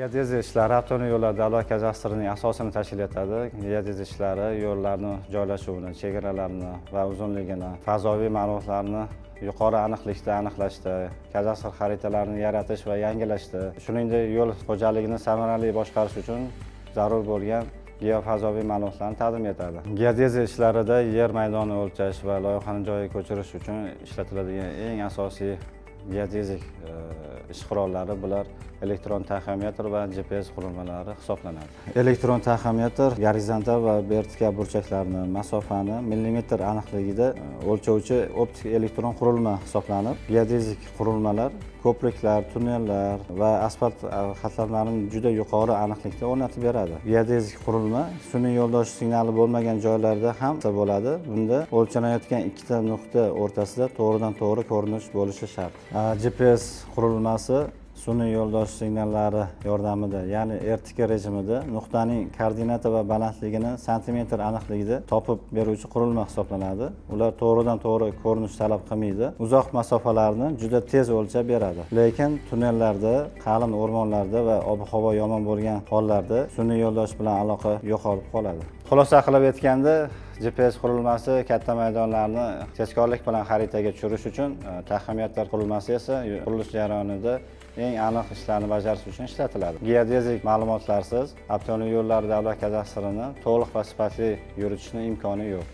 Geodeziya ishlari avtomobil yo'llari davlat kadastrining asosini tashkil etadi. Geodeziya ishlari yo'llarni joylashuvini, chegaralarini va uzunligini, fazoviy ma'lumotlarni yuqori aniqlikda aniqlashda, kadastr xaritalarini yaratish va yangilashda, shuningdek, yo'l xo'jaligini samarali boshqarish uchun zarur bo'lgan geofazoviy ma'lumotlarni taqdim etadi. Geodeziya ishlarida yer maydonini o'lchash va loyihani joyiga ko'chirish uchun ishlatiladigan eng asosiy geodezik ish qurollari bular elektron taxometr va GPS qurilmalari hisoblanadi. Elektron taxometr gorizontal va vertikal burchaklarni, masofani millimetr aniqligida o'lchovchi optik elektron qurilma hisoblanib, geodezik qurilmalar ko'priklar, tunnellar va asfalt qatlamlarini juda yuqori aniqlikda o'rnatib beradi. Geodezik qurilma sun'iy yo'ldosh signali bo'lmagan joylarda ham bo'ladi. Bunda o'lchanayotgan ikkita nuqta o'rtasida to'g'ridan to'g'ri ko'rinish bo'lishi shart. GPS qurilmasi sun'iy yo'ldosh signallari yordamida, ya'ni RTK rejimida nuqtaning koordinata va balandligini santimetr aniqligida topib beruvchi qurilma hisoblanadi. Ular to'g'ridan to'g'ri ko'rinish talab qilmaydi, uzoq masofalarni juda tez o'lchab beradi, lekin tunnellarda, qalin o'rmonlarda va ob havo yomon bo'lgan hollarda sun'iy yo'ldosh bilan aloqa yo'qolib qoladi. Xulosa qilib aytganda, GPS qurilmasi katta maydonlarni tezkorlik bilan xaritaga tushirish uchun, taxometr qurilmasi esa qurilish jarayonida eng aniq ishlarni bajarish uchun ishlatiladi. Geodezik ma'lumotlarsiz avtomobil yo'llari davlat kadastrini to'liq va sifatli yuritishni imkoni yo'q.